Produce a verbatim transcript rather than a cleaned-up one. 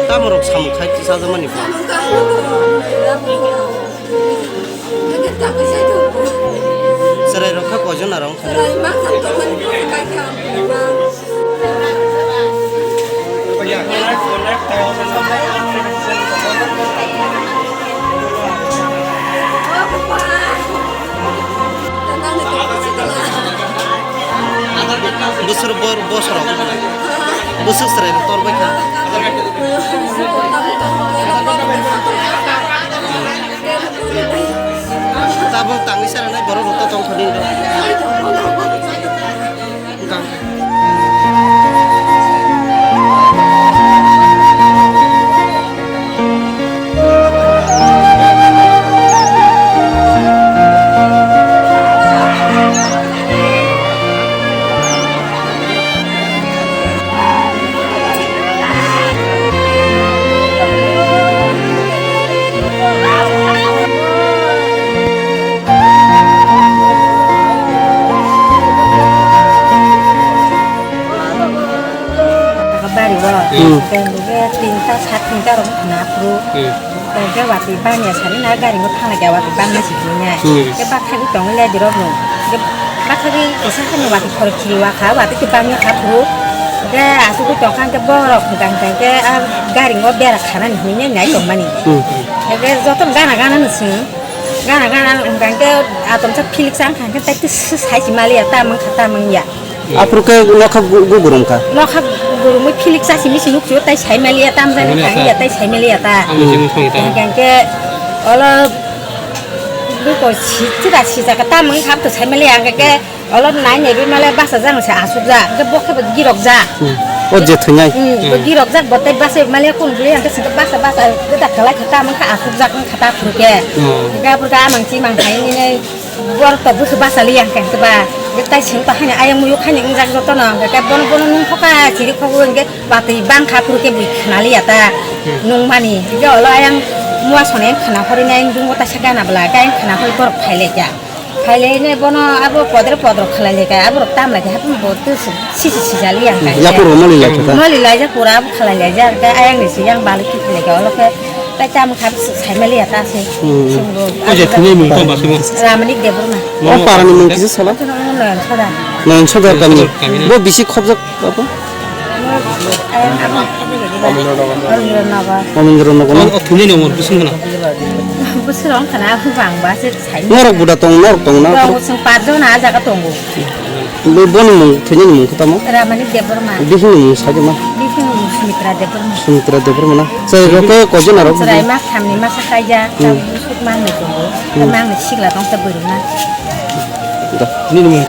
Tamorok samung khai tisajakmani pha. Chwrairok kha koijon aro wngkha? Bwswk bor bosoro bwswk chwrairok torbai kha. Tabuk tangwi chara nai borok rok to tong thani. Tang. Bari o. Hmm. Tinta, sat tinta rok na phuru. Hmm. Hwnkhe watwi bangya sari na gari o thangla khe watwi bangma si hinwi nai. Hmm. Khe bathagwi tongwi lai dirok no. Khe bathagwi kisa hani watwi khorok khiri wakha, watwi khe bangya kha phuru. Khe asugwi tongkha khe borok hwnkha hwnkha khe a gari o bera khanani hinwi nai tongmani. Hmm. Khe jotono gana gana no swng. Gana gana hwnkha khe atomsa philik sa wngkha khe tai twi sai si maliya ta mangkha ta mangya. Aphuru khe nokha gu-, gu-, gurum kha. Nokha gurumwi philik chasi misi nukchio, tai sai maliya, tam jani thangya, tai sai maliya ta. Hingke olo buko si-, sida sijak ta mung khap to sai maliya, hingke olo nai nai bi male basa jang se asuk ja, hingke bo khe bo girok ja. Hmm. O je thunai. Hmm, bo girok jak, bo tai basa maliya kun bli, hingke singke basa, basa, geda khalai kha ta mung kha asuk jak, wng kha ta phuru khe. Hmm. Hingke aphuru khe amang si mang hai ni nai. Borok to busu basa liya hwnkhe hwnkhe ba, je tai seng to haino ayang muyuk haino wngjak jotono, hwnkhe bono, bono nung khoka chiri khogo hwnkhe batwi bang kha phuru khe bui khna liya ta, hmm, nung mani. Hwnkhe olo ayang mua sone khna hori nai, ayang dungo taisa gana bwla, hwnkhe ayang khna hori borok phai lai kha. Phai lai nai bono abo podre podrok khlai lai kha, aborok tam lai kha, haphang bo twi sisi sija liya hwnkhe. Yakur moli lai kha ta? Moli lai jak pura abo khlai lai jak, hwnkhe ayang ni siyang balik khe khlai kha, olo khe. Tai tamo kha sai maliya ta se. Hmm. Singbo. O je thwngwi mung tong ba simo? Ramani Debbarma. O parani mung kisa sala? Noyon Sodar. Noyon Sodar kami. Noyon Sodar kami na? Bo bisi khobjak apa? Ayang apa? Ramindra Nagar. Ramindra Nagar na? O, o thwngwi ni umor bwswng khna? Bwswrong khna, bang ba se sai. Norok buda tong, norok tong na? Tong, sing patjon a jaga tongo. Bo, boni mung, thwinani mung khe tamo? Ramani Debbarma. Bihikni mung sai de ma? Bihikni mung Sumitra Debbarma. Sumitra Debbarma na? Chwrai rok khe koijon aro? Chwrai mas thamni masa kaija, hmm, tabuk suk mangni tongo. Hmm. Mangni sigla tong ta bwrwi ma. Da. Nini mung.